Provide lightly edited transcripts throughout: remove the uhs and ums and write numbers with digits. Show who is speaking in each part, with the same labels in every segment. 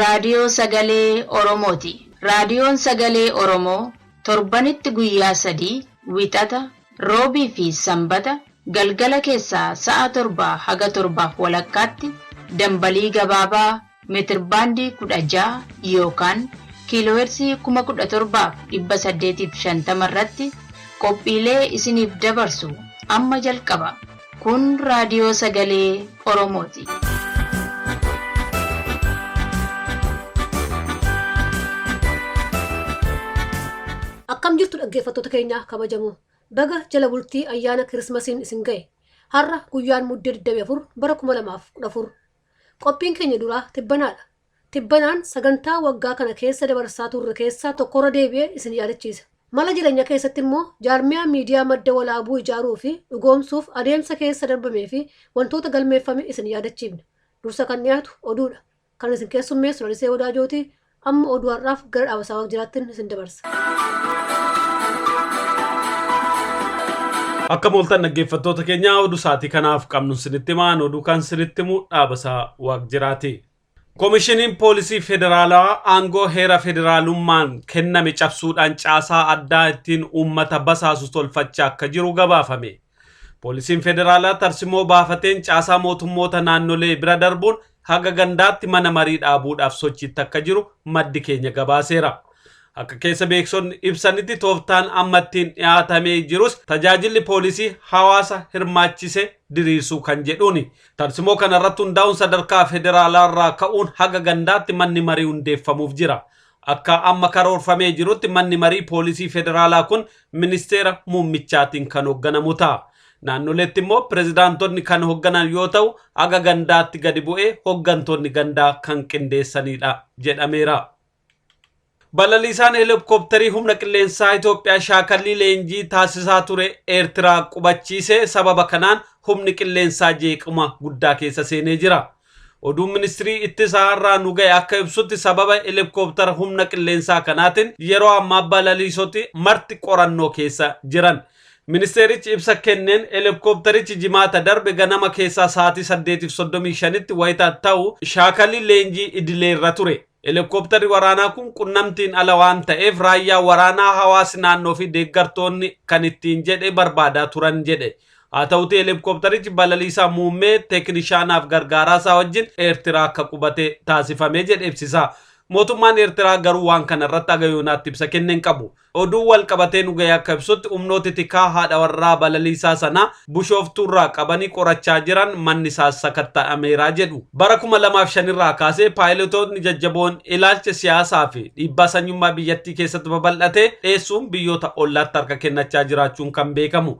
Speaker 1: Raadiyoo Sagalee Oromooti. Raadiyoon Sagalee Oromoo torbanitti guyyaa 3, Wixata, Roobii fi Sanbata, galgala keessaa sa'a 7 haga 7f walakkaatti dambalii gabaabaa meetirbaandii 16 yookaan kiilooheerzii 17,850 irratti qophiilee isiniif dabarsu amma jalqaba. Kun Raadiyoo Sagalee Oromooti.
Speaker 2: Akkam jirtu dhaggeeffattoota keenya kabajamoo. Baga jala bultii ayyaana Kirismasiin isin ga'e. Har'a guyyaan Muddee 24 bara 2014. Qophiin keenya duraa tibbanaadha. Tibbanaan sagantaa waggaa kana keessa dabarsaa turre keessaa tokkorra deebi'ee isin yaadachiisa. Mala jireenyaa keessatti immoo jaarmiyaa miidiyaa Madda Walaabuu ijaaruu fi dhugoomsuuf adeemsa keessa darbamee fi wantoota galmeeffame isin yaadachiifna. Dursa kan dhiyaatu oduudha. Kan isin keessummeessu Lalisee Wadaajooti. Amma oduu har'aaf gara Dhaabasaa Waaqjiraattin isin dabarsa.
Speaker 3: Akka mooltan dhaggeeffattoota keenyaa, oduu sa'aatii kanaaf qabnu isinitti himaan. Oduu kan isinitti himu Dhaabasaa Waaqjiraati. Komishiniin Poolisii Federaalawaa aangoo heera federaalummaan kenname cabsuudhaan caasaa addaa ittiin uummata basaasu tolfachaa akka jiru gabaafame. Poolisiin Federaalaa tarsimoo baafateen caasaa mootummoota naannolee bira darbuun haga gandaatti mana marii dhaabuudhaaf sochiitti akka jiru maddi keenya gabaaseera. Akka keessa beeksonni ibsanitti, tooftaan amma ittiin dhiyaatamee jirus tajaajilli poolisii hawaasa hirmaachise diriirsuu kan jedhuuni. Tarsimoo kana irratti hundaa'uun sadarkaa federaalaarraa ka'uun haga gandaatti manni marii hundeeffamuuf jira. Akka amma karoorfamee jirutti manni marii poolisii federaalaa kun ministeera muummichaatiin kan hoogganamu ta'a. Naannoleetti immoo pirezidaantonni kan hoogganan yoo ta'u, haga gandaatti gadi bu'ee hooggantoonni gandaa kan qindeessanidha jedhameera. Balaliisaan helikopterii humna qilleensaa Itoophiyaa shaakallii leenjii taasisaa ture Eertiraa qubachiise. Sababa kanaan humni qilleensaa jeequma guddaa keessa seenee jira. Oduun ministirii ittisaa irraa nu ga'e akka ibsutti, sababa helikoptera humna qilleensaa kanaatiin yeroo ammaa balaliisoti marti qorannoo keessa jiran. Ministeerichi ibsa kenneen, helikopterichi Jimaata darbe ganama keessaa sa'aatii 8:35tti wayita ta'u shaakallii leenjii idilee irra ture. Helikopterri waraanaa kun qunnamtiin ala waan ta'eef raayyaa waraanaa, hawaasi naannoo fi deeggartoonni kan ittiin jedhe barbaadaa turan jedhe. Haa ta'uti helikopterichi balaliisaa muummee, teeknishaanaaf gargaaraa isaa wajjin Eertiraa akka qubate taasifame jedhe ibsisa. Mootummaan Eertiraa garuu waan kana irratti haga yoonaatti ibsa kenne hin qabu. Oduun wal qabatee nu ga'e akka ibsutti, humnooti tikaa haadha warraa balaliisaa sanaa Bushooftuurraa qabanii qorachaa jiran, manni isaas sakatta'ameera jedhu. Bara 2005 irraa kaasee paayiletootni jajjaboon ilaalcha siyaasaa fi dhiibbaa sanyummaa biyyattii keessatti babal'ate dheessuun biyyoota ollaatti harka kennachaa jiraachuun kan beekamu.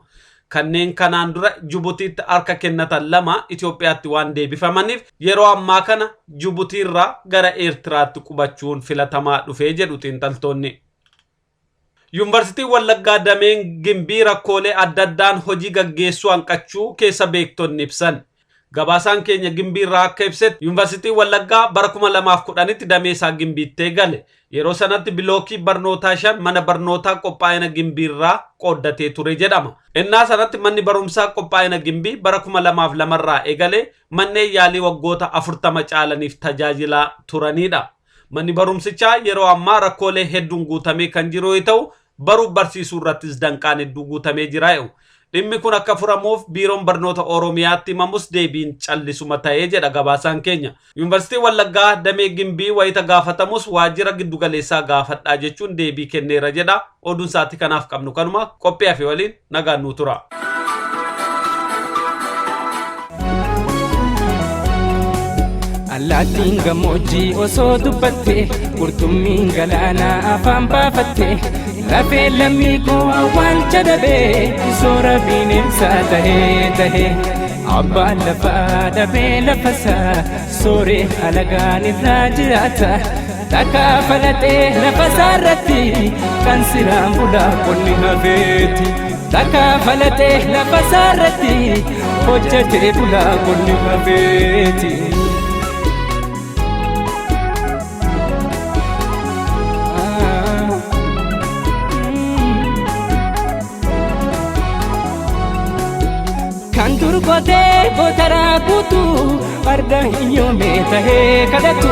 Speaker 3: Kanneen kanaan dura Jubutiitti harka kennatan lama Itoophiyaatti waan deebifamaniif, yeroo ammaa kana Jubutiirraa gara Eertiraatti qubachuun filatamaa dhufee jedhu xiinxaltoonni. Yuunivarsiitiin Wallaggaa dameen Gimbii rakkoolee adda addaan hojii gaggeessuu hanqachuu keessa beektonni ibsan. Gabaasaan keenya Gimbii irraa akka ibsetti, Yuunivarsiitiin Wallaggaa bara 2010tti damee isaa Gimbiitti eegale. Yeroo sanatti bilookii barnootaa 5 mana barnootaa qophaa'ina Gimbii irraa qooddatee ture jedhama. Innaa sanatti manni barumsaa qophaa'ina Gimbii bara 2002 irraa eegalee manneen yaalii waggoota 40 caalaniif tajaajilaa turanidha. Manni barumsichaa yeroo ammaa rakkoolee hedduun guutamee kan jiru yoo ta'u, baruuf barsiisuu irrattis danqaan hedduu guutamee jira. Dhimmi kun akka furamuuf Biiroon Barnoota Oromiyaatti himamus deebiin callisuma ta'ee jedha gabaasaan keenya. Yuunivarsiitiin Wallaggaa damee Gimbii wayita gaafatamus waajjira giddugaleessaa gaafadhaa jechuun deebii kenneera jedha. Oduun sa'aatii kanaaf qabnu kanuma. Qophii hafe waliin nagaan nuu tura.
Speaker 4: Allaattiin gammoojjii osoo dubbatte, qurxummiin galaanaa afaan baafatte, lafee lammii koo awwaalcha dhabee soora bineensaa tahee tahee, abbaan lafaa dhabee lafasaa sooree alagaan irraa jiraata, takkaa falaxee lafasaa irratti kan siraan bulaa qonni hafeeti. Takkaa falaxee lafasaa irratti hojjetee bulaa qonni hafeeti. Kan dur qotee gootaraa guutuu arda hiyyoomee tahee kadhatu.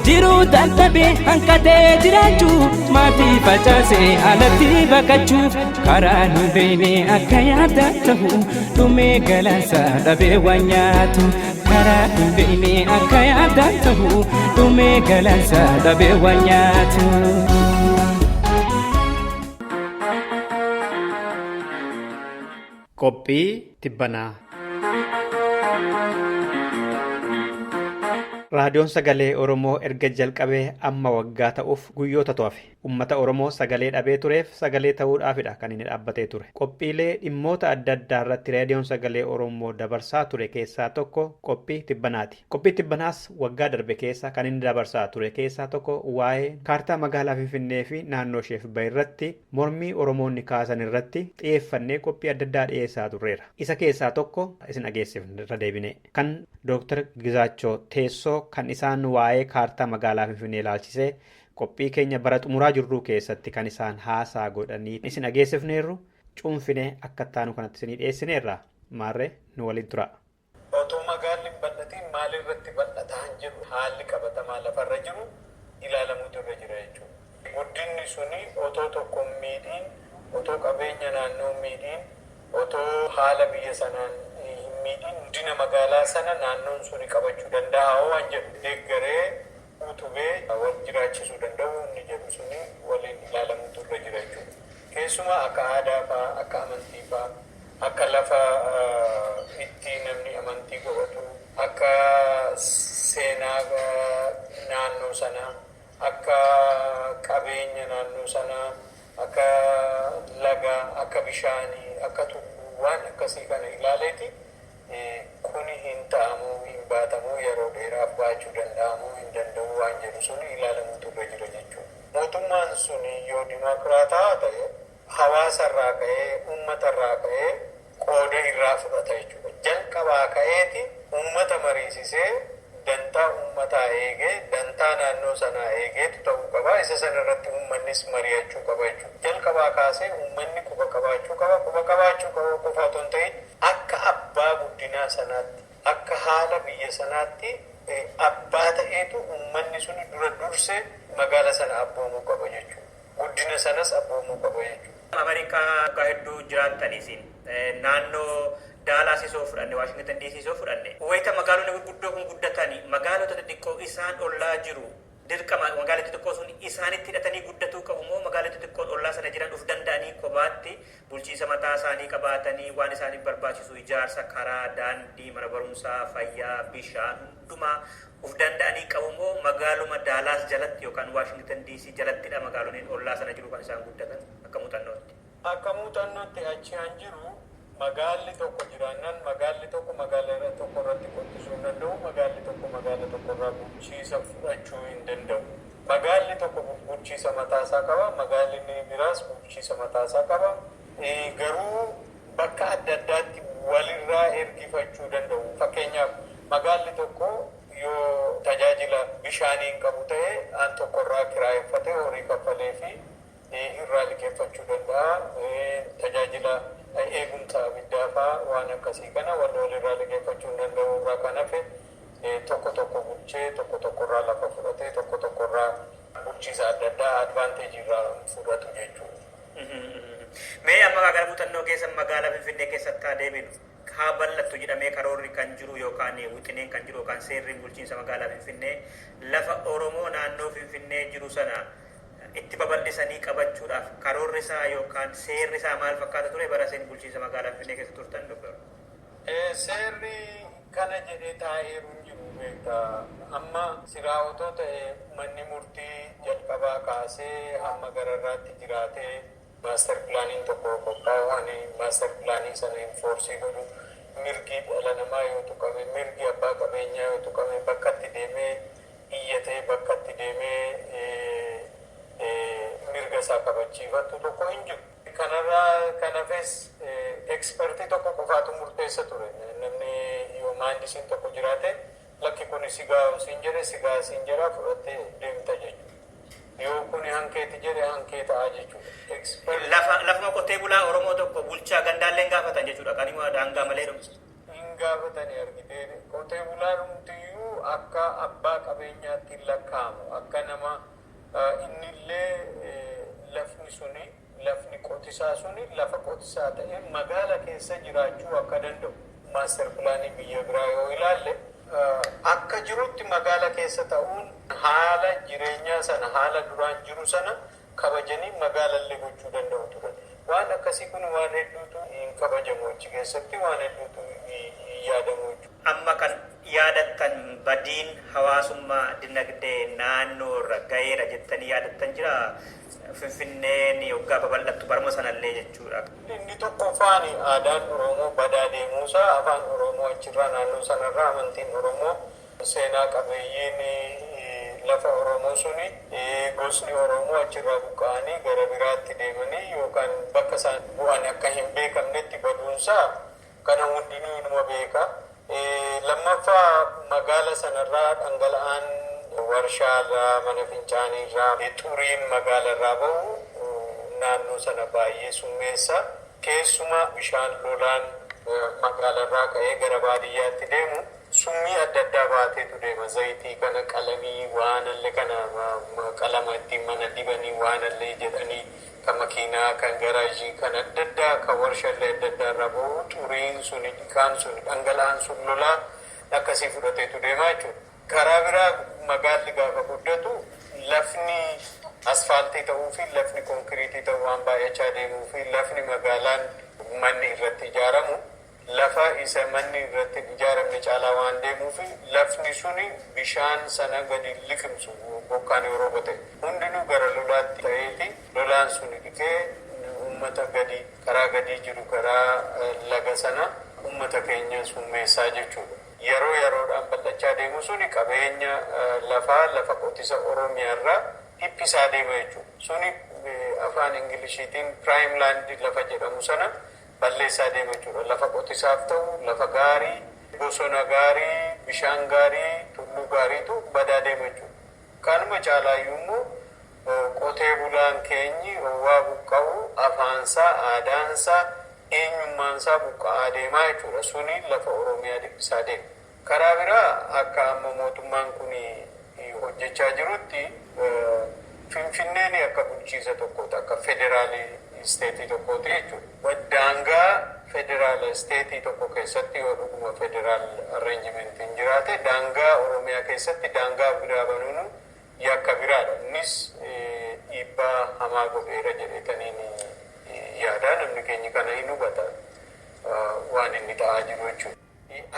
Speaker 4: Jiruu dadhabee hanqatee jiraachuu maatii facaasee alatti baqachuuf karaa nu beene akka yaada ta'u dhumee galansa dhabee waan nyaatu karaa nu beene akka yaada ta'u dhumee galansa dhabee waan nyaatu.
Speaker 5: Qophii Tibbanaa. Raadiyoon Sagalee Oromoo erga jalqabee amma waggaa ta'uuf guyyoota hafe. Uummata Oromoo sagalee dhabee tureef sagalee ta'uudhaafidha kan inni dhaabbatee ture. Qophiilee dhimmoota adda addaa irratti Raadiyoon Sagalee Oromoo dabarsaa ture keessaa tokko qophii Tibbanaati. Qophii Tibbanaas waggaa darbe keessa kan inni dabarsaa ture keessaa tokko waa'ee kaartaa magaalaa Finfinnee fi naannoo isheef bahe irratti mormii Oromoonni kaasan irratti xiyyeeffannee qophii adda addaa dhiyeessaa turreera. Isa keessaa tokko isin dhageessifne irra deebine. Kan Dooktar Gizaachoo Teessoo kan isaan waa'ee kaartaa magaalaa Finfinnee ilaalchisee qophii keenya bara xumuraa jirruu keessatti kan isaan haasaa godhanii isin dhageessifneerru cuunfinee akka ittaanu kanatti isinii dhiyeessineerra. Maarree nu waliin tura.
Speaker 6: Otoo magaalli hin bal'atiin maalirratti bal'ataa hin jiru haalli qabatamaa lafarra jiru ilaalamuutu irra jira jechuudha. Guddinni suni otoo tokko hin miidhiin, otoo qabeenya naannoo hin miidhiin, otoo haala biyya sanaan hin miidhiin guddina magaalaa sana naannoon suni qabachuu danda'a waan jedhu deeggaree utubee wal jiraachisuu danda'u inni jedhu suni waliin ilaalamuutu irra jira jechuudha. Keessumaa akka aadaa fa'aa, akka amantii fa'aa, akka lafa itti namni amantii godhatu, akka seenaa naannoo sanaa, akka qabeenya naannoo sanaa, akka laga, akka bishaanii, akka tulluu waan akkasii kana ilaaleeti kuni hin ta'amuu, hin baatamuu, yeroo dheeraaf baachuu danda'amuu hin danda'u waan jedhu suni ilaalamuutu irra jira jechuudha. Mootummaan suni yoo dimokiraataa ta'e hawaasarraa ka'ee, uummatarraa ka'ee qooda irraa fudhata jechuudha. Jalqabaa ka'eeti uummata mariisisee dantaa uummataa eegee, dantaa naannoo sanaa eegeetu ta'uu qaba. Isa sana irratti uummannis mari'achuu qaba jechuudha. Jalqabaa kaasee uummanni quba qabaachuu qaba. Quba qabaachuu qaba qofa otoo hin ta'in akka abbaa guddinaa sanaatti, akka haala biyya sanaatti abbaa ta'eetu uummanni sun dura dursee magaala sana abboomuu qaba jechuudha. Guddina sanas abboomuu qaba jechuudha.
Speaker 7: Ameerikaa waggaa hedduu jiraattaniisin naannoo Daalaas isoo fudhanne, Waashingtan DC isoo fudhanne, wayita magaalonni gurguddoo kun guddatanii magaalota xixiqqoo isaan ollaa jiru dirqama magaalota xixiqqoo sun isaanitti hidhatanii guddatuu qabu moo magaalota xixiqqoon ollaa sana jiran uf danda'anii kophaatti bulchiinsa mataa isaanii qabaatanii waan isaaniif barbaachisu ijaarsa karaa, daandii, mana barumsaa, fayyaa, bishaan hundumaa uf danda'anii qabu moo magaaluma Daalaas jalatti yookaan Waashingtan DC jalattidha magaalonni ollaa sana jiru kan isaan guddatan akka muuxannootti?
Speaker 6: Akka muuxannootti achi han jiru magaalli tokko jiraannaan magaalli tokko magaala tokko irratti qottisuu hin danda'u, magaalli tokko magaala tokko irraa bulchiisa fudhachuu hin danda'u. Magaalli tokko bulchiisa mataasaa qaba, magaalli inni biraas bulchiisa mataasaa qaba. Garuu bakka adda addaatti walirraa ergifachuu danda'u. Fakkeenyaaf magaalli tokko yoo tajaajila bishaanii hin qabu ta'e aan tokkorraa kiraayeffatee horii kaffalee fi irraa liqeeffachuu danda'a. Tajaajila eegumsa abiddaa fa'aa waan akkasii kana warra walirraa liqeeffachuu hin danda'u irraa kan hafe tokko tokko bulchee tokko tokkorraa lafa fudhatee tokko tokkorraa bulchiisa adda addaa advantage irraa fudhatu jechuudha.
Speaker 7: Mee amma gara muuxannoo keessa magaalaa Finfinnee keessatti haa deebinu. Haa bal'attu jedhamee karoorri kan jiru yookaan wixineen kan jiru yookaan seerri bulchiinsa magaalaa Finfinnee lafa Oromoo naannoo Finfinnee jiru sana itti babal'isanii qabachuudhaaf karoorri isaa yookaan seerri isaa maal fakkaata ture bara isin bulchiinsa magaalaa Finfinnee keessa turtan Doktor?
Speaker 6: Seerri kana jedhee taa'eeru hin jiru beektaa. Amma siraa otoo ta'e manni murtii jalqabaa kaasee hamma gararraatti jiraatee master planiin tokko qophaa'u ani master planii sana enforce godhu mirgi dhala namaa yoo tuqame, mirgi abbaa qabeenyaa yoo tuqame bakkatti deemee iyyatee bakkatti deemee mirga isaa kabachiifatu tokko hin jiru. Kanarraa kan hafes expertii tokko qofaatu murteessa ture. Namni yoo maandisiin tokko jiraate lakki kun sigaa siin jedhe sigaa siin jedha fudhattee deemta jechuudha. Yoo kuni hankeeti jedhe hankee ta'a jechuudha.
Speaker 7: Lafuma qotee bulaa Oromoo tokko bulchaa gandaallee gaafatan jechuudha. Kanima daangaa malee dhumu.
Speaker 6: Hin gaafatanii argitee qotee bulaan hundiyyuu akka abbaa qabeenyaatti hin lakkaa'amu. Akka nama innillee lafni suni lafni qotisaa suni lafa qotisaa ta'e magaala keessa jiraachuu akka danda'u. Maaster pilaanii biyya biraa yoo ilaalle akka jirutti magaala keessa ta'uun haala jireenyaa sana haala duraan jiru sana kabajanii magaalallee gochuu danda'u turan. Waan akkasii kun waan hedduutu hin kabajamu achi keessatti, waan hedduutu hin yaadamu jechuudha.
Speaker 7: Amma kan yaadattan badiin hawaasummaa dinagdee naannoo irra gaheera jettanii yaadattan jira. Finfinneen yoggaa babal'attu baruma sanallee jechuudha.
Speaker 6: Inni tokkoffaan aadaan Oromoo badaa deemuusaa, afaan Oromoo achirraa naannoo sanarraa amantiin Oromoo seenaa qabeeyyiin lafa Oromoo suni gosni Oromoo achirraa buqqa'anii gara biraatti deemanii yookaan bakka isaan bu'an akka hin beekamnetti baduunsaa kana hundinuu inuma beeka. Lammaffaa magaala sanarraa dhangala'aan warshaarraa, mana fincaaniirraa, xuriin magaalarraa bahu naannoo sana baay'ee summeessa. Keessumaa bishaan lolaan magaalarraa ka'ee gara baadiyyaatti deemu summii adda addaa baateetu deema. Zayitii kana, qalamii waanallee kana, qalama ittiin mana dibanii waanallee jedhanii, kan makiinaa, kan garaajii, kan adda addaa, kan warshaalee adda addaa irraa bahu xuriin suni, dhiqaan suni, dhangala'aan sun lolaa akkasii fudhateetu deema jechuudha. Karaa biraa magaalli gaafa guddatu lafni asfaaltii ta'uu fi lafni konkiriitii ta'uu waan baay'achaa deemuu fi lafni magaalaan manni irratti ijaaramu lafa isa manni irratti ijaaramne caalaa waan deemuu fi lafni suni bishaan sana gadi liqimsu bokkaan yeroo ta'e hundinuu gara lolaatti ta'eeti lolaan suni dhiqee uummata gadi karaa gadii jiru karaa laga sana uummata keenya summeessaa jechuudha. Yeroo yeroodhaan bal'achaa deemu suni qabeenya lafaa lafa qotisa Oromiyaarraa dhiphisaa deema jechuudha. Suni afaan Ingiliishiitiin prime land lafa jedhamu sana balleessaa deema jechuudha. Lafa qotisaaf ta'u, lafa gaarii, bosona gaarii, bishaan gaarii, tulluu gaariitu badaa deema jechuudha. Kanuma caalaayyuu immoo qotee bulaan keenyi waa buqqa'u afaansaa, aadaansaa, eenyummaansaa buqqa'aa deemaa jechuudha. Suni lafa Oromiyaa dhiphisaa deema. Karaa biraa akka amma mootummaan kun hojjechaa jirutti Finfinneen akka bulchiisa tokkooti, akka federaalii isteetii tokkooti jechuudha. Daangaa federaal isteetii tokko keessatti yoo dhuguma federaal arreenjimentiin jiraate daangaa Oromiyaa keessatti daangaa biraa banuun yakka biraadha. Innis dhiibbaa hamaa godheera jedheetaniin yaada. Namni keenya kana hin hubata waan inni ta'aa jiru jechuudha.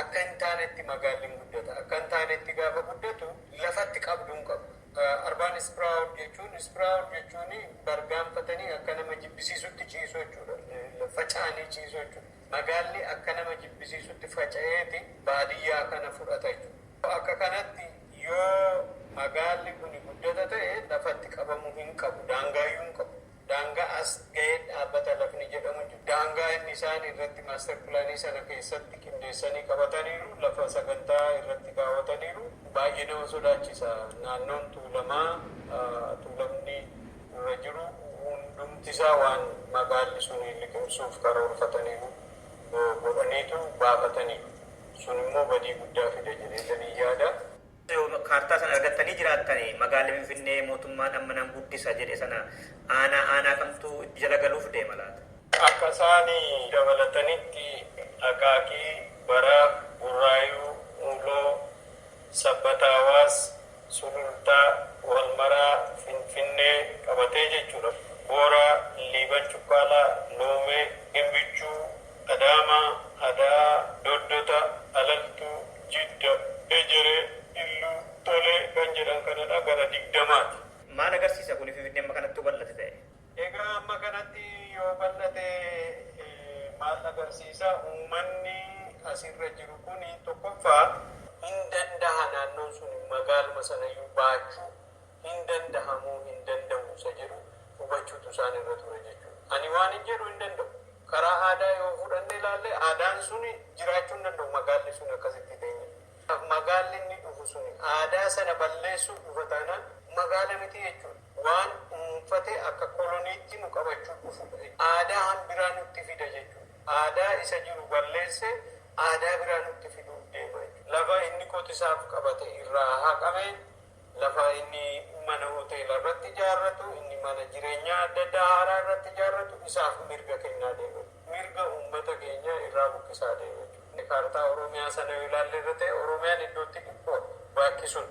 Speaker 6: Akka hin taanetti magaalli hin guddata. Akka hin taanetti gaafa guddatu lafatti qabduu hin qabu. Urban sprawl jechuun, sprawl jechuun bargaanfatanii akka nama jibbisiisutti ciisuu jechuudha. Faca'anii ciisuu jechuudha. Magaalli akka nama jibbisiisutti faca'eeti baadiyyaa kana fudhata jechuudha. Akka kanatti yoo magaalli kun guddata ta'e lafatti qabamuu hin qabu. Daangaayyuu hin qabu. Daangaa as ga'ee dhaabbata lafni jedhamu jiru. Daangaa inni isaan irratti maaster pilaanii sana keessatti qindeessanii qabataniiru, lafa sagantaa irratti kaawwataniiru. Baay'ee nama sodaachisa. Naannoon Tuulamaa, Tuulamni irra jiru hundumtisaa waan magaalli sun liqimsuuf karoorfataniiru godhaniitu baafataniiru. Sun immoo badii guddaa fida jedheetanii yaada.
Speaker 7: Kaartaa sana argattanii jiraattanii magaalli Finfinnee mootummaan amma nan guddisa jedhe sana aanaa aanaa kamtu jala galuuf deema laata?
Speaker 6: Akka isaan dabalatanitti Akaakii, Baraaf, Burraayuu, Uloo, Sabbataawaas, Sulultaa, Walmaraa, Finfinnee qabatee jechuudha. Booraa, Liiban Cuqqaalaa, Loomee, Gimbichuu, Adaamaa, Adaa, Doddota, Alaltuu, Jidda, Ejeree, Illuu, Tolee kan jedhan kanadha gara 20ti.
Speaker 7: Maal agarsiisa kun Finfinnee amma kanatti bal'ate ta'e?
Speaker 6: Egaa amma kanatti yoo bal'ate maal agarsiisa? Uummanni asirra jiru kun tokkoffaa hin danda'a, naannoon sun magaaluma sanayyuu baachuu hin dandahamuu hin danda'u isa jedhu hubachuutu isaan irra ture jechuudha. Ani waan hin jedhu hin danda'u. Karaa aadaa yoo fudhanne ilaalle aadaan sun jiraachuu hin danda'u magaalli sun akkasitti ta'e. Magaalli inni dhufu sun aadaa sana balleessuuf dhufa taanaan magaala miti jechuudha. Waan dhuunfatee akka koloniitti nu qabachuu dhufu. Aadaa hambiraa nutti fida jechuudha. Aadaa isa jiru balleesse. Aadaa biraa nutti fiduuf deema jechuudha. Lafa inni qotisaaf qabate irraa haqame, lafa inni mana hoteela irratti ijaarratu, inni mana jireenyaa adda addaa haaraa irratti ijaarratu isaaf mirga kennaa deema. Mirga uummata keenyaa irraa buqqisaa deema jechuudha. Kaartaa Oromiyaa sana yoo ilaalle irra ta'e Oromiyaan iddootti dhiphoodha bakki sun.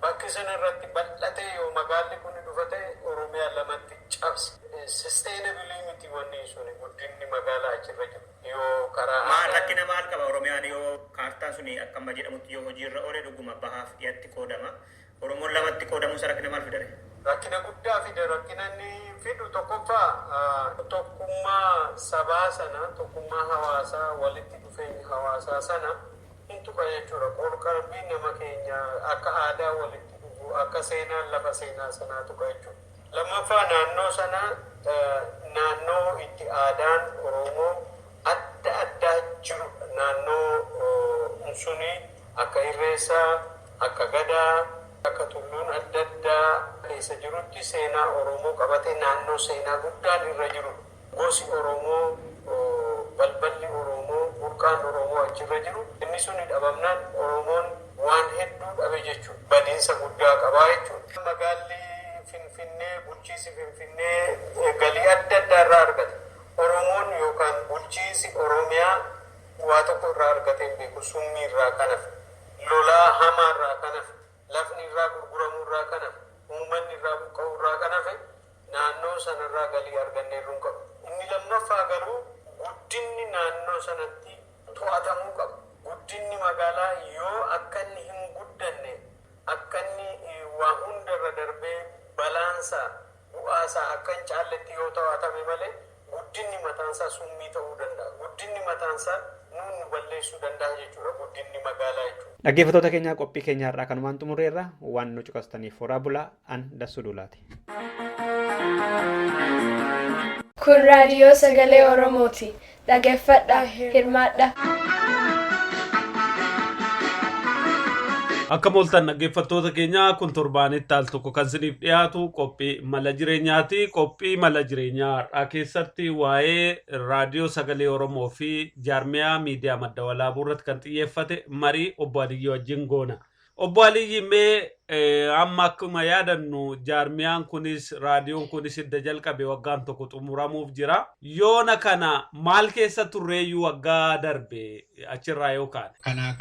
Speaker 6: Bakki sana irratti bal'atee yoo magaalli kun dhufa ta'e Oromiyaa lamatti cabsa. Sustainabilii miti wanni suni guddinni magaalaa achirra jiru. Yoo karaa
Speaker 7: Maal rakkina maal qaba Oromiyaan yoo kaartaan suni akka amma jedhamutti yoo hojiirra oole dhuguma bahaaf dhiyatti qoodama. Oromoon lamatti qoodamuun isaa rakkina maal fidare?
Speaker 6: Rakkina guddaa fida. Rakkina inni fidu tokkoffaa tokkummaa sabaa sana, tokkummaa hawaasaa, walitti dhufeenya hawaasaa sana hin tuqa jechuudha. Qorqalbii nama keenya akka aadaa walitti dhufu, akka seenaan lafa seenaa sanaa tuqa jechuudha. Lammaffaa naannoo sana naannoo itti aadaan Oromoo adda addaa jiru naannoo suni akka Irreessaa, akka Gadaa, akka tulluun adda addaa keessa jirutti seenaa Oromoo qabatee naannoo seenaa guddaan irra jiru. Gosi Oromoo, balballi Oromoo, burqaan Oromoo achirra jiru. Inni suni dhabamnaan Oromoon waan hedduu dhabe jechuudha. Badiinsa guddaa qabaa jechuudha. Magaalli Finfinnee, bulchiinsi Finfinnee galii adda addaa irraa argata. Oromoon yookaan bulchiinsi Oromiyaa waa tokko irraa argatee hin beeku. Summii irraa kan hafe, lolaa hamaa irraa kan hafe, lafni irraa gurguramuu irraa kan hafe, uummanni irraa buqqa'uu irraa kan hafe naannoo sanarraa galii arganneerru hin qabu. Inni lammaffaa garuu guddinni naannoo sanatti to'atamuu qaba. Guddinni magaalaa yoo akka inni hin guddanne, akka inni waa hundarra darbee balaansaa bu'aasaa akka hin caalletti yoo to'atame malee guddinni mataansaa summii ta'uu danda'a. Guddinni mataansaa nuun nu balleessuu danda'a jechuudha guddinni magaalaa jechuudha.
Speaker 5: Dhaggeeffattoota keenya qophii keenya har'aa kanumaan xumurreerra waan nu cuqastaniif horaa bulaa an Dassuu Duulaati.
Speaker 8: Kun raadiyoo sagalee Oromooti. Dhaggeeffadhaa, hirmaadhaa.
Speaker 3: Akka mooltan dhaggeeffattoota keenyaa kun torbaanitti al tokko kan isiniif dhiyaatu qophii mala jireenyaati. Qophii mala jireenyaa har'aa keessatti waa'ee raadiyoo sagalee Oromoo fi jaarmiyaa miidiyaa madda walaabuu irratti kan xiyyeeffate marii obbo Aliyyii wajjin goona. Obbo Aliyyi mee amma akkuma yaadannu jaarmiyaan kunis raadiyoon kunis hidda jalqabe waggaan tokko xumuramuuf jira. Yoona kana maal keessa turreeyyuu waggaa darbe achirraa yoo kaane?
Speaker 9: Kana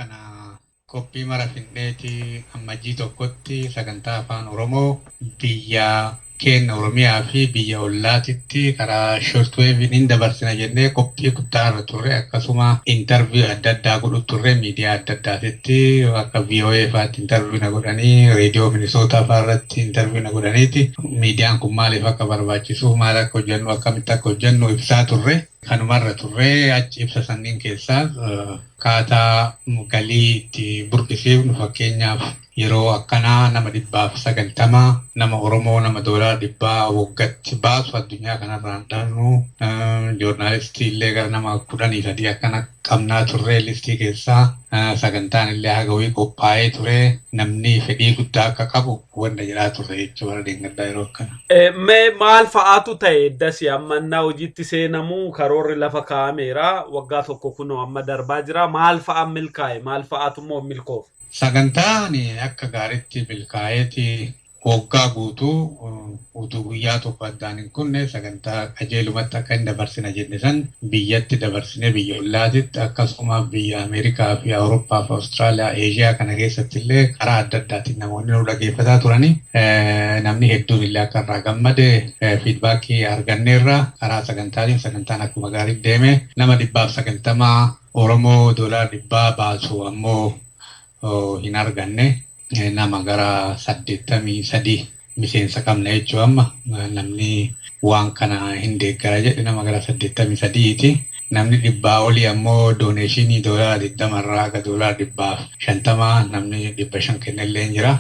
Speaker 9: qophii mara finneeti ammajjii tokkotti sagantaa afaan Oromoo biyya keenya Oromiyaa fi biyya ollaatitti karaa shortweeviin hin dabarsina jennee qophii guddaa irra turre akkasuma intarviyu adda addaa godhu turre miidiyaa adda addaatitti akka VOA fa'aatti intarviyu na godhanii reediyoo Minisootaa fa'aa irratti intarviyu na godhaniiti miidiyaan kun maaliif akka barbaachisu maal akka hojjennu akkamitti akka hojjennu ibsaa turre. Kanumarra turre achi ibsa sanniin keessaa akkaataa galii itti burqisiifnu fakkeenyaaf yeroo akkanaa nama 190 nama Oromoo nama $100 waggaatti baasu addunyaa kanarraan dhabnu joornaalistii illee gara nama 13 akkana qabnaa turre listii keessaa sagantaan illee haga wayii qophaa'ee ture namni fedhii guddaa akka qabu wanta jedhaa turre jechuudha bara deeggardaa yeroo akkana.
Speaker 3: Mee maal fa'aatu ta'e dasi ammannaa hojiitti seenamuu karoorri lafa kaa'ameera waggaa tokko kunoo amma darbaa jira maal fa'aa milkaa'e maal fa'aatu immoo milkoof?
Speaker 9: Sagantaan akka gaariitti milkaa'eeti waggaa guutuu utuu guyyaa tokko addaan hin kunne sagantaa qajeelumatti akka hin dabarsina jenne san biyyatti dabarsine biyya ollaatitti akkasuma biyya Ameerikaa fi Awurooppaa fi Awustiraaliyaa Eeshiyaa kana keessatti illee karaa adda addaatiin namoonni nu dhageeffataa turani. Namni hedduun illee akka irraa gammade fiidbaakii arganneerra karaa sagantaatiin sagantaan akkuma gaariitti deeme nama 190 Oromoo $100 baasu ammoo hin arganne nama gara 83 miseensa qabna jechuu amma namni waan kana hin deeggara jedhe nama gara 83ti. Namni 100 olii ammoo dooneeshinii $20 irraa haga $150 namni 500 kennellee jira.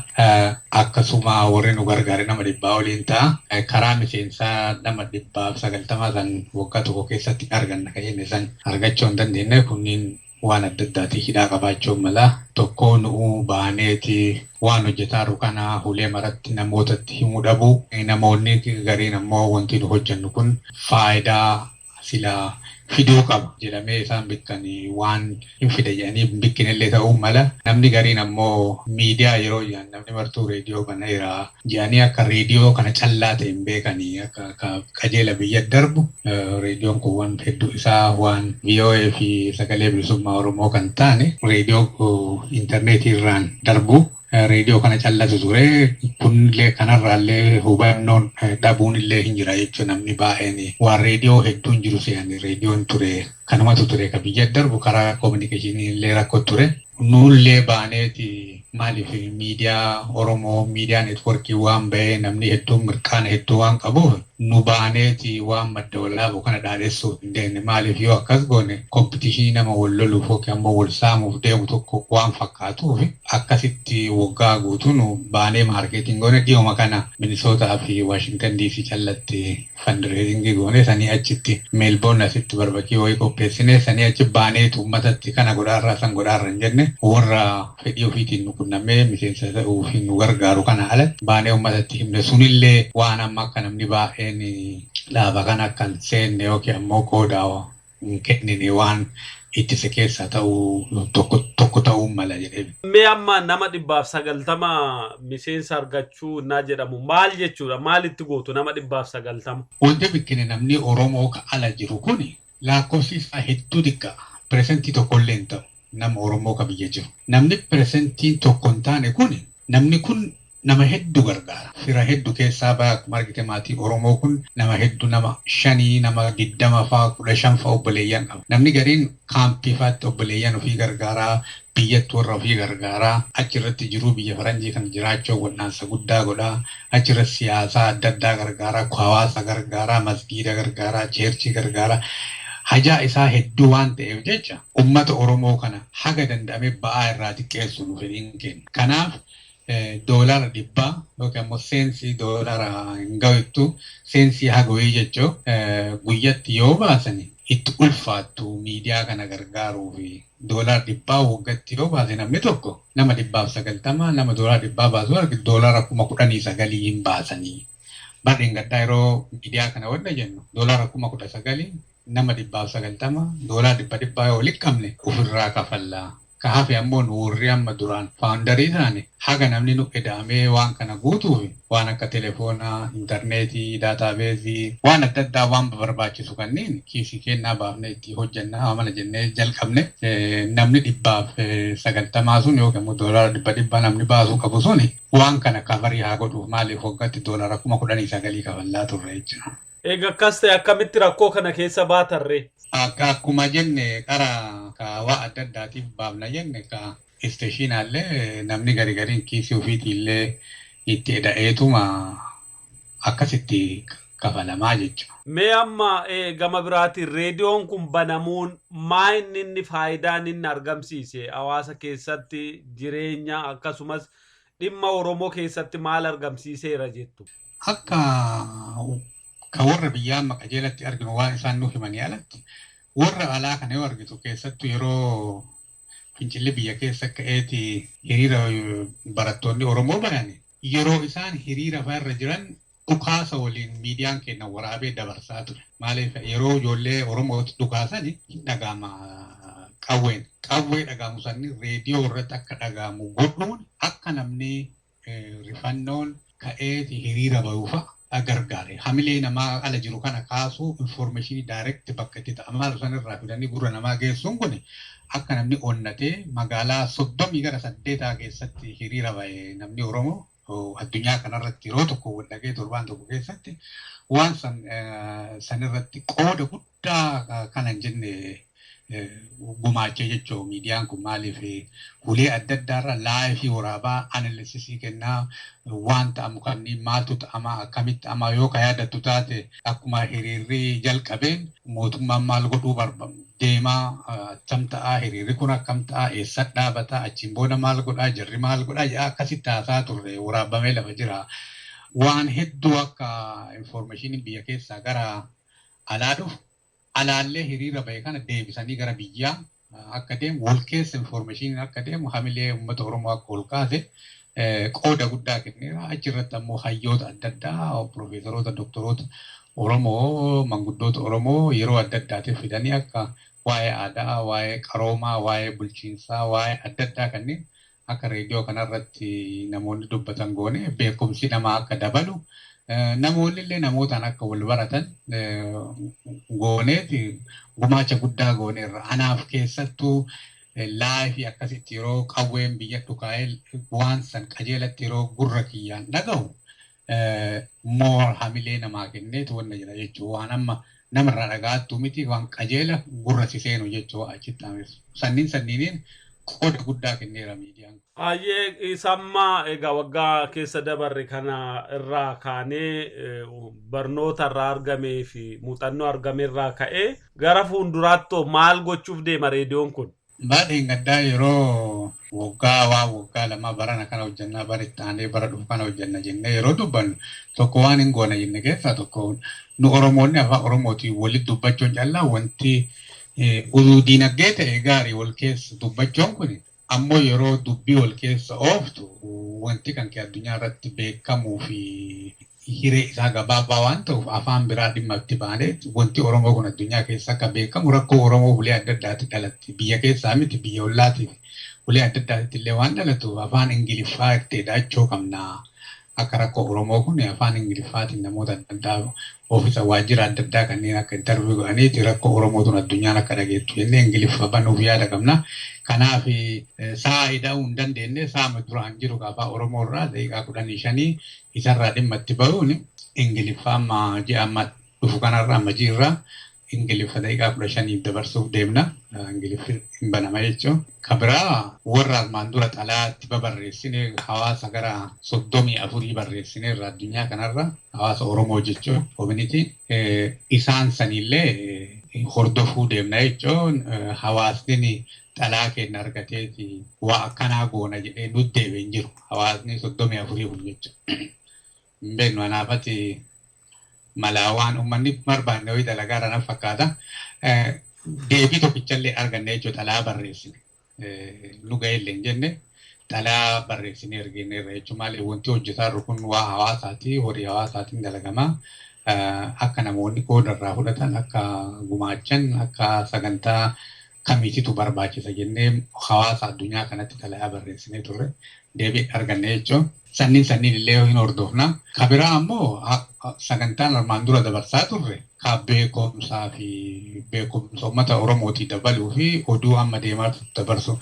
Speaker 9: Akkasuma warri nu gargaare nama 100 oliin ta'a. Karaa miseensaa nama 190 san waggaa tokko keessatti arganna kan jenne san argachuu hin dandeenye kunniin waan adda addaatiin hidhaa qabaachuu mala tokko nu'uu baaneeti waan hojjetaa jiru kana hulee maratti namootatti himuu dhabu. Namoonni gariin ammoo wanti nu hojjennu kun faayidaa Silaa fiduu qaba jedhamee isaan bikkanii waan hin fide jedhanii hin bikkinillee ta'uu mala. Namni gariin ammoo miidiyaa yeroo jedhan namni martuu reediyoo baneera jedhanii akka reediyoo kana callaa ta'e hin beekanii akka qajeela biyya darbu. Reediyoon kun waan hedduu isaa waan VOA fi sagalee bilisummaa Oromoo kan taane reediyoo intarneetii irraan darbu. Reediyoo kana callatu ture kunillee kanarraallee hubannoon dhabuun illee hin jira jechuun namni baay'een waan reediyoo hedduun jiru se'anii reediyoon ture kanumatu ture ka biyya darbu karaa koominikeeshinii illee rakkoo ture. Nuullee baaneeti maaliif miidiyaa Oromoo miidiyaa neetworkii waan bahee namni hedduun mirqaana hedduu waan qabuuf nu baaneeti waan madda walaabu kana dhaadessuuf hin deemne maaliif yoo akkas goone kompitishinii nama wal loluuf yookiin ammoo wal saamuuf deemu tokko waan fakkaatuuf akkasitti waggaa guutuu nu baanee maarkeetiin goone dhiyooma kana Minisootaa fi Waashingtan DC callatti fandireezingii goone sanii achitti Meelboorn asitti barbakii wayii qopheessine sanii achi baaneetu uummatatti kana godhaarraa san godhaarra hin jenne warra fedhii ofiitiin nu qunnamee miseensa ta'uuf nu gargaaru kana alatti baanee uummatatti himne sunillee waan amma akka namni baay'een dhaaba kana akka hin seenne yookiin ammoo qooda hin kennine waan ittise keessaa ta'uu tokko ta'uu mala jedhee.
Speaker 3: Mee amma nama 190 miseensa argachuu naa jedhamu maal jechuudha? Maalitti gootu nama 190?
Speaker 9: Wanti bikkine namni Oromoo ka ala jiru kuni lakkoofsi isaa hedduu xiqqaa. Piresentii tokkollee hin ta'u nama Oromoo ka biyya jiru. Namni piresentii tokko hin taane kuni namni kun nama hedduu gargaara. Fira hedduu keessaa ba'a akkuma argite maatii Oromoo kun nama hedduu nama 5 nama 20 fa'aa 15 fa'aa obboleeyyan qaba. Namni gariin kaampii fa'aatti obboleeyyan ofii gargaaraa biyyatti warra ofii gargaaraa achirratti jiruu biyya faranjii kan jiraachuu wal'aansa guddaa godhaa achirratti siyaasaa adda addaa gargaaraa hawaasa gargaaraa masgiida gargaaraa cheerchii gargaaraa. Hajaa isaa hedduu waan ta'eef jecha uummata Oromoo kana haga danda'ame ba'aa irraa xiqqeessu nu fedhiin kenna. Kanaaf $100 yookiin ammoo seensii doolara hin ga'uttu seensii haga wayii jechuu guyyatti yoo baasani itti ulfaattu miidiyaa kana gargaaruu fi $100 waggaatti yoo baase namni tokko nama 190 nama $100 baasu argi $19,000 hin baasanii. Barreen gaddaa yeroo miidiyaa kana wanna jennu $19,000 nama 190 $100 yoo walitti qabne ofirraa kafallaa. Ka hafe ammoo nu warri amma duraan faawundarii taane haga namni nu eda'amee waan kana guutuuf waan akka telefoonaa, intarneetii, daataabeezii waan adda addaa waan barbaachisu kanneen kiisii kennaa baafnee itti hojjannaa mana jennee jalqabne namni 190 sun yookiin immoo $100 namni baasuu qabu sun waan kana kafarii haa godhuuf maaliif waggaatti $19,000 kafallaa turre jechuudha.
Speaker 3: Egaa akkas ta'e akkamitti rakkoo kana keessa baatarree?
Speaker 9: Akkuma jenne qara kaawaa adda addaatiif baafna jenne ka isteeshinaallee namni gari gariin kiisii ofiitiillee itti eda'eetuma akkasitti kafalamaa jechuudha.
Speaker 3: Mee amma gama biraatiin reediyoon kun banamuun maa inni faayidaan inni argamsiise hawaasa keessatti jireenya akkasumas dhimma Oromoo keessatti maal argamsiiseera jettu?
Speaker 9: Akka ka warra biyyaa amma qajeelatti arginu waan isaan nu himanii alatti warra alaa kana yoo argitu keessattuu yeroo fincilli biyya keessa ka'eeti hiriira barattoonni Oromoo bayan yeroo isaan hiriira fa'aa jiran dhukaasa waliin miidiyaan keenya waraabee dabarsaa ture. Maaliif yeroo ijoollee Oromootti dhukaasan hin dhaga'ama qawween. Qawwee dhaga'amu sanni reediyoo irratti akka dhaga'amu godhuun akka namni rifannoon ka'eeti hiriira bahu fa'a gargaare. Hamilee namaa ala jiru kana kaasuu infoormeeshinii daayirekti bakka itti ta'amaa san irraa fidanii gurra namaa geessuun kun akka namni onnatee magaalaa 38 keessatti hiriira bahe namni Oromoo addunyaa kanarratti yeroo tokko wal dhagee torbaan tokko keessatti waan sanirratti qooda guddaa kana hin jenne gumaachee jechuun miidiyaan kun maaliif ulee adda addaarra laayifii waraabaa analisisii kennaa waan ta'amu kanneen maaltu ta'amaa akkamitti ta'amaa yoo ka yaadattu taate akkuma hiriirri jalqabeen mootummaan maal godhuu deemaa akkam ta'aa hiriirri kun akkam ta'aa eessa dhaabataa achiin booda maal godhaa jarri maal godhaa jedhaa akkasitti haasaa turre waraabamee lafa jira. Waan hedduu akka infoormeeshiniin biyya keessaa gara alaa dhufu alaallee hiriira bahe kana deebisanii gara biyyaa akka deemu wal keessa infoormeeshiniin akka deemu hamilee uummata Oromoo akka ol kaase qooda guddaa kenneera. Achirratti ammoo hayyoota adda addaa piroofeesaroota, doktoroota Oromoo manguddoota Oromoo yeroo adda addaatiif fidanii akka waa'ee aadaa, waa'ee qaroomaa, waa'ee bulchiinsaa, waa'ee adda addaa kanneen akka reediyoo kanarratti namoonni dubbatan goone beekumsi namaa akka dabalu namoonni illee namootaan akka wal baratan gooneeti gumaacha guddaa gooneerra. Anaaf keessattuu laayifii akkasitti yeroo qawween biyya dhukaa'ee waan san qajeelatti yeroo gurra kiyyaan dhagahu moor hamilee namaa kenneetu wanna jira jechuudha. Waan amma namarraa dhagaattu miti waan qajeela gurra si seenu jechuudha achitti ameessu. Sanniin sanniiniin qooda guddaa kenneera miidiyaan.
Speaker 3: Ayyee isammaa egaa waggaa keessa dabarre kana irraa kaanee barnoota irraa argamee fi muuxannoo argame irraa ka'ee gara fuulduraatti maal gochuuf deema reediyoon kun?
Speaker 9: Baadheen gaddaa yeroo waggaa waa waggaa lama barana kana hojjannaa bara itti aanee bara dhufu kana hojjanna jennee yeroo dubbannu tokko waan hin goona jenne keessaa tokko nu Oromoonni afaan Oromootiin walitti dubbachuun callaa wanti utuu diinagdee ta'e gaarii wal keessa dubbachuun kun ammoo yeroo dubbii wal keessa ooftu wanti kan kee addunyaa irratti beekamuu fi hiree isaa gabaabaa waan ta'uuf afaan biraa dhimma itti baanee wanti Oromoo kun addunyaa keessa akka beekamu rakkoo Oromoo ulee adda addaatti dhalatti biyya keessaa miti biyya ollaatiif ulee adda addaatti illee waan dhalatuuf afaan Ingiliffaa itti hidhachuu qabna. Akka rakkoo Oromoo kun afaan Ingiliffaatiin namoota adda addaa oofisa waajjira adda addaa kanneen akka intarviiyuu godhaniiti rakkoo Oromoo tun addunyaan akka dhageettu jennee Ingiliffa banuuf yaada qabna. Kanaaf sa'a ida'uu hin dandeenye sa'a duraan jiru afaan Oromoo irraa daqiiqaa 15 isarraa dhimma itti bahuun Ingiliffa amma ji'a amma dhufu kanarraa amma ji'irraa Ingiliffa daqiiqaa 15 dabarsuuf deemna. Ingiliffi hin banama jechuun. Kan biraa warra armaan dura xalayaatti babarreessine hawaasa gara 34 barreessine irraa addunyaa kanarra hawaasa Oromoo jechuun koominitii isaan sanillee hordofuu deemna jechuun hawaasni xalaa keenya argateeti waa akkanaa goona jedhee nutti deebi'ee hin jiru. Hawaasni 34 kun jechuudha. Hin beeknu anaafati malaa waan uummanni barbaanne wayii dalagaa irra naf fakkaata. Deebii tokkichallee arganne jechuudha xalaa barreessine. Nu ga'eellee hin jenne xalaa barreessine ergine irra jechuudha. Maaliif wanti hojjetaa jiru kun waa hawaasaati horii hawaasaatiin dalagamaa. Akka namoonni qooda irraa fudhatan akka gumaachan akka sagantaa kamiititu barbaachisa jennee hawaasa addunyaa kanatti xalayaa barreessinee turre deebii arganne jechuudha. Sanniin sanniin illee hin hordofna. Kan biraa ammoo sagantaan armaan dura dabarsaa turre kan beekumsaa fi beekumsa uummata Oromootii dabaluu fi oduu amma deemaa dabarsu.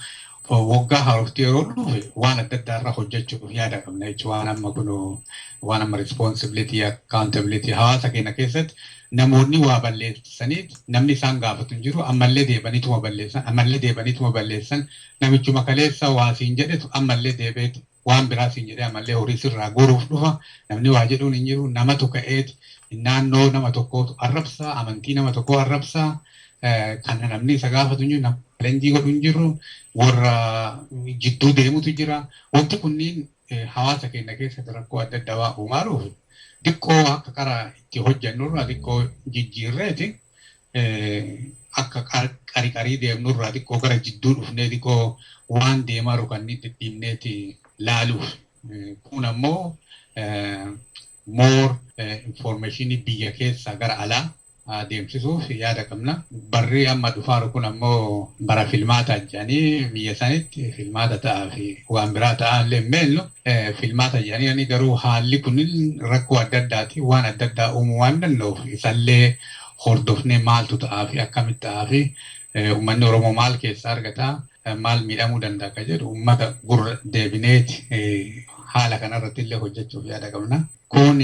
Speaker 9: Waggaa haarofti yeroo dhufe waan adda addaa irraa hojjechuuf yaada qabna jechuudha. Waan amma kun waan amma responsibility accountability hawaasa keenya keessatti namoonni waa balleessanii namni isaan gaafatu hin jiru ammallee deebaniituma balleessan ammallee deebaniituma balleessan namichuma kaleessa waa siin jedhetu ammallee deebi'eetu waan biraa siin jedhee ammallee horii sirraa guuruuf dhufa namni waa jedhuun hin jiru namatu ka'eet naannoo nama tokkootu arrabsaa amantii nama tokkoo arrabsaa kana namni isa gaafatu hin jiru nama leenjii godhu hin jiru warra jidduu deemutu jira wanti kunniin hawaasa keenya keessatti rakkoo adda addaa waa uumaaruuf xiqqoo akka karaa itti hojjannurraa xiqqoo jijjiirreeti akka qariqarii deemnurraa xiqqoo gara jidduu dhufnee xiqqoo waan deemaa kanneen dhidhiibneeti laaluuf. Kun ammoo more information biyya keessaa gara alaa deemsisuuf yaada qabna. Barri amma dhufaaru kun ammoo bara filmaataa jedhanii biyya sanitti filmaata ta'aa fi waan biraa ta'aa illee hin beeknu. Filmaata jedhanii garuu haalli kun rakkoo adda addaati waan adda addaa uumuu waan danda'uuf isallee hordofnee maaltu ta'aa fi akkamitti ta'aa fi uummanni Oromoo maal keessaa argataa maal miidhamuu danda'a ka jedhu uummata gurra deebineeti haala kanarratti illee hojjechuuf yaada qabna. Kun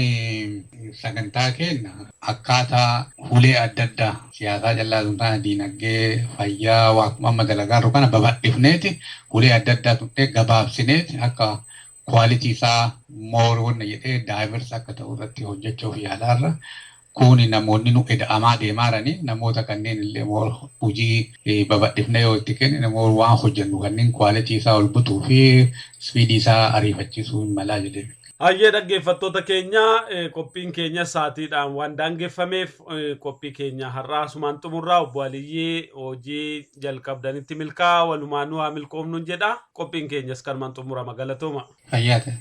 Speaker 9: sagantaa keenya akkaataa hulee adda addaa siyaasaa callaa sun taane diinagdee fayyaa waaquma amma dalagaa jiru kana babal'ifneeti hulee adda addaa tuqnee gabaabsineeti akka kwaalitii isaa moor wanna jedhee daayivers akka ta'u irratti hojjechuuf yaalaarra. Kun namoonni nu eda'amaa deemaa jiranii namoota kanneen illee moor hojii babal'ifnee yoo itti kenne namoota waan hojjennu kanneen kwaalitii isaa ol butuu fi spiidii isaa ariifachiisuu hin malaa jedhee.
Speaker 3: Hayyee dhaggeeffattoota keenya qophiin keenya sa'aatiidhaan waan daangeffameef qophii keenya har'aa asumaan xumurraa obbo Aliyyii hojii jalqabdanitti milkaa walumaanuu haa milkoomnuun jedha. Qophiin keenyas kanumaan xumurama galatooma.
Speaker 9: Fayyaa ta'e.